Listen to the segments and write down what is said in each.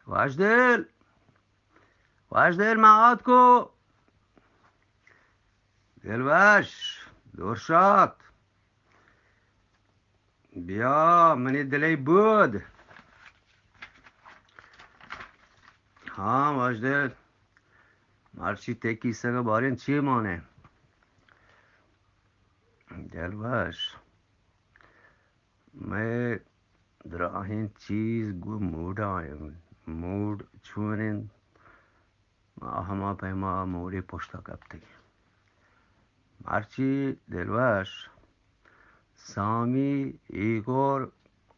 واجدل، واجدل، ما آتکو. دلوش، دورشات، بیا منی دلی بود. ہاں واجدل، مرچی تئی کیسگ ءَ باریں چی مانے؟ دلوش، مئے دراہیں چیز گوں موڈ ءَ انت. موڈ چون انت؟ ما ہما پیما موڈے پشت ءَ کپتگیں. مرچی دلوش، سامی، ایغور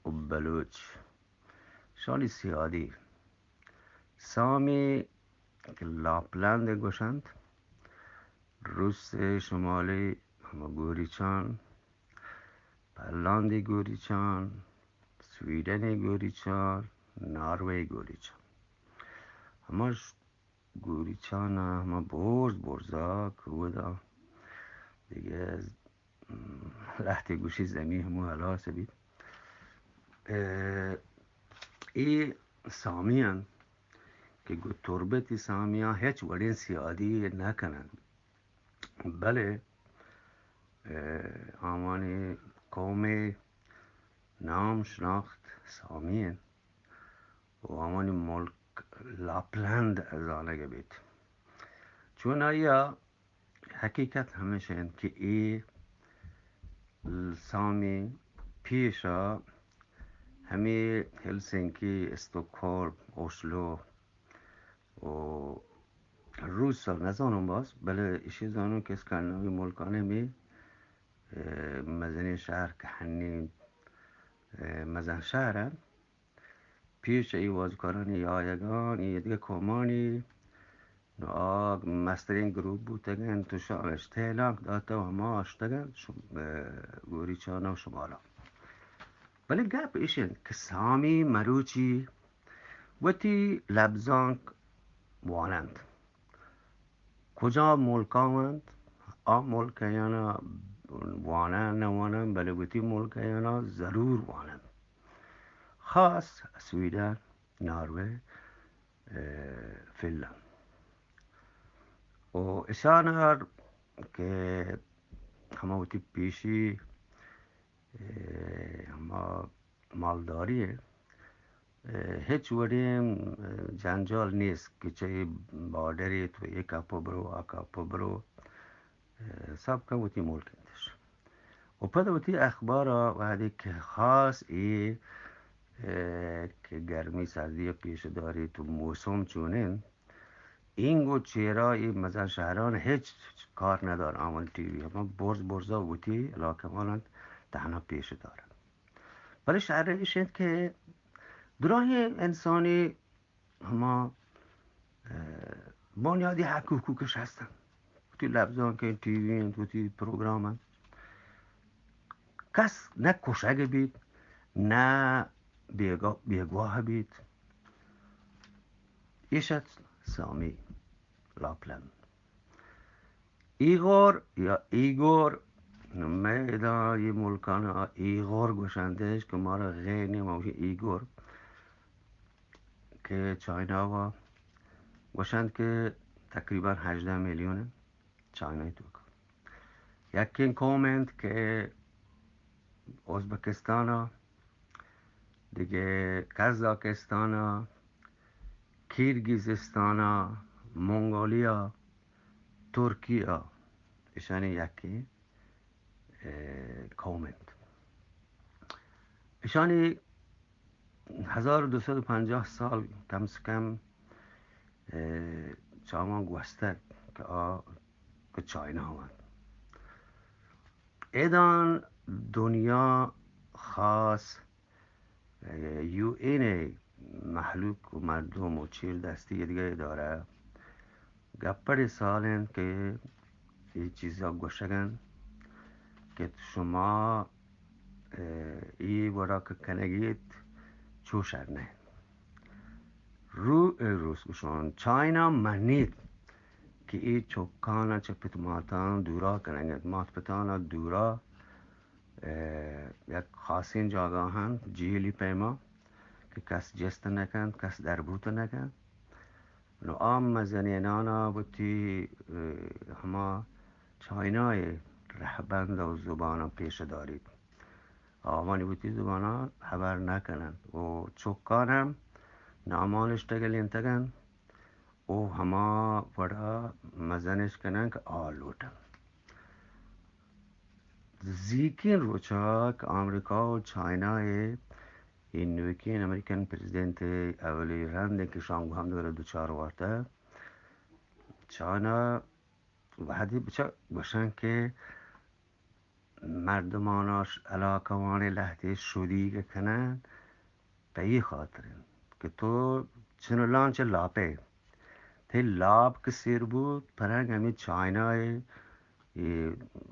و بلوچ، شانی سیادی. سامی کہ لاپلند گوشنت، روس شمالی، ہما گوریچان، پلاندی گوریچان، سویڈنی گوریچان، ناروے گوریچان. ہماش گوریچان ءَ ہما برز برزا کہ اودا دگہ، م، لہتے گوشی زمین ہمو ہلاس بیت. اے، اے سامی انت کہ گوں تربتی سامیاں ہچ وڑیں سیادی نہ کننت. بلے، اے، آوانی قومی نام شناخت سامی انت و آوانی ملک لاپلند زانگ بیت. چونایا حقیقت ہمیش انت کہ اے سامی پیشا ہمے ہلسنکی، استکہولم، اوسلو و روس ءَ نزاناں باز، بلے ایشی زاناں کہ اسکانڈیناوی ملکانی ہمے، اے، مزنیں شہر کہ ہنی، اے، مزن شہر انت. پیش ای وازکارانی آیگان، ای دگہ قومانی، نو آ مسترین گروپ بوتگن، تو شانش تیلانک داتا و ہما آشتگن، شم-، اے، گوریچانا و شمالا. بلے گپ ایش انت کہ سامی مروچی وتی لبزانک واننت. کجا ملکا انت، آ ملکیانا وانن نہ وانن، بلے وتی ملکیانا ضرور وانن. خاص سویڈن، ناروے، اے، فنلند. و اشانا کہ ہما وتی پیشی، اے، ہما مالداری ءَ، اے، ہچ وڑیں، اے، جنجال نیست کہ چہ اے بارڈر ءَ تو اے کپ ءَ برو، آ کپ ءَ برو، اے، سب کن وتی ملک انتش. و پد وتی اخبار ءَ وہدے کہ خاص اے، اے، کہ گرمی سردی ءَ پیش داری تو موسم چونیں، اینگو چیرا اے مزن شہران ہچ کار ندار، آوان ٹی وی ہما برز برزا وتی علاقہ وانان تہنا پیش دارن. بلے شر ایش انت کہ دراہیں انسانی ہما، اے، بنیادی حق حقوقش ہستن. وتی لبزانک انت، ٹی وی انت، وتی پروگرام انت. کس نہ کشگ بیت، نہ بیگا-، بیگواہ بیت. ایش ات سامی لاپلند. ایغور یا ایگور، مئے ادا اے ملکانا ایغور گوشنتش کہ مارا غیر نیم اوشی ایگور کہ چائنا وا گوشنت کہ تقریباً ہژدہ میلیون انت چائنا توک. یکیں قوم انت کہ ازبکستانا، دگہ قزاقستانا، کرگیزستانا، منگولیا، ترکیا، اشانی یکیں، اے، قوم انت. اشانی ہزار و دو سد و پنجاہ سال کم سے کم، اے، چاواں گوستگ کہ آ کہ چائنا وانت. ایدان دنیا خاص، اے، یو این ءِ مہلوک و مردم و چیر دستی دگہ ادارہ گپڑے سال انت کہ اے چیزا گوشگ انت کہ شما، اے، اے وڑا کہ کنگیت چو شر نہ انت. رو، اے، روس گوشان چائنا منیت کہ اے چکانا چہ پت ماتان دورا کنگ انت، مات پتانا دورا، اے، یک خاصیں جاگاہاں جیلی پیما کہ کس جست نہ کنت، کس دربوت نہ کنت۔ نو آ مزنینانا وتی، اه، ہما چائنای رہبند و زبانا پیش داریت۔ آوانی وتی زبانا ہبر نہ کننت و چکان ہم ناما نشتگ لینتگن و ہما وڑا مزنش کنن کہ آ لوٹن۔ زیکین روچا کہ آمریکا و چائنا ء اے نوکین امریکن پریزیدنت ء اولی رند کہ شان گوں ہمدگر دچار وارتہ، چائنا وہدی بچا گوشن کہ مردماناش علاقہ وانی لہتے شدیگ کنن، پہ ای خاطر انت کہ تو چن لانچ لاپے، تئی لاپ کہ سیر بوت، پرنگ ہمیں چائنا ء اے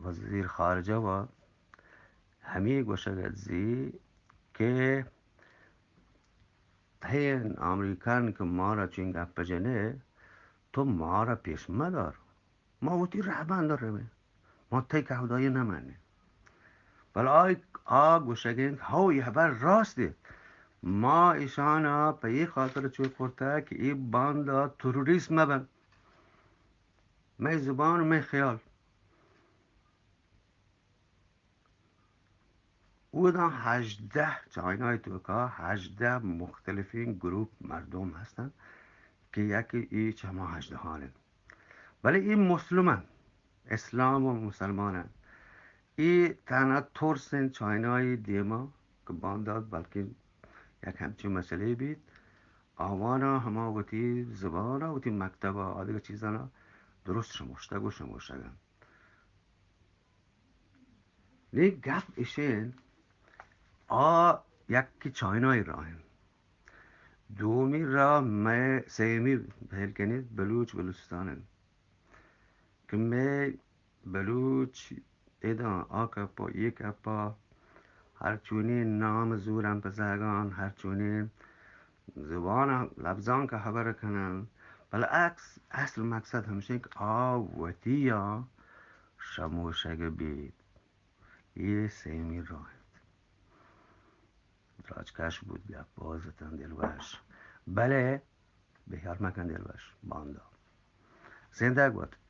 وزیر خارجہ و ہمیں گوشگ ات زی کہ تئی آمریکن کہ مارا چین گپ جنے، تو مارا پیش مدار، ما وتی رہبند رویں، ما تئی کہودائی نہ منیں۔ بل آ، آ گوشگ انت، ہو، یہ ہبر راست انت۔ ما ایشانا پہ یہ خاطر چو کرتا کہ یہ باندا تروریست مبن۔ مئے زبان و مئے خیال۔ اودا ہژدہ، چائنا توکا ہژدہ مختلفین گروپ مردم ہستن کہ یکی ای چہ ہما ہژدہان انت۔ بلے ای مسلمان، اسلام و مسلمان انت۔ ای تنہا ترس انت چائنای دیما کہ باندات بلکن یک ہمچین مسئلے بیت، آوانا ہما وتی زبانا، وتی مکتبا، آدگہ چیزانا درست شموشتگ و شموشگ انت۔ نی گپ اشین، آ یکی چائنای راہ انت۔ دومی راہ مئے، سیمی بہل کنید بلوچ بلوچستان انت کہ مئے بلوچ ادا آ کپا، یہ کپا، ہر چونیں نام زورن پہ زہگان، ہر چونیں زبان لبزان کہ ہبر کنن، بلے عکس، اصل مقصد ہمشیں کہ آ وتی آ شموشگ بیت۔ یہ سیمی راہ انت۔ دراجکش بوت گپ، باز اتن دلوش، بلے بہیال مکن دلوش، باندا زندگ بات۔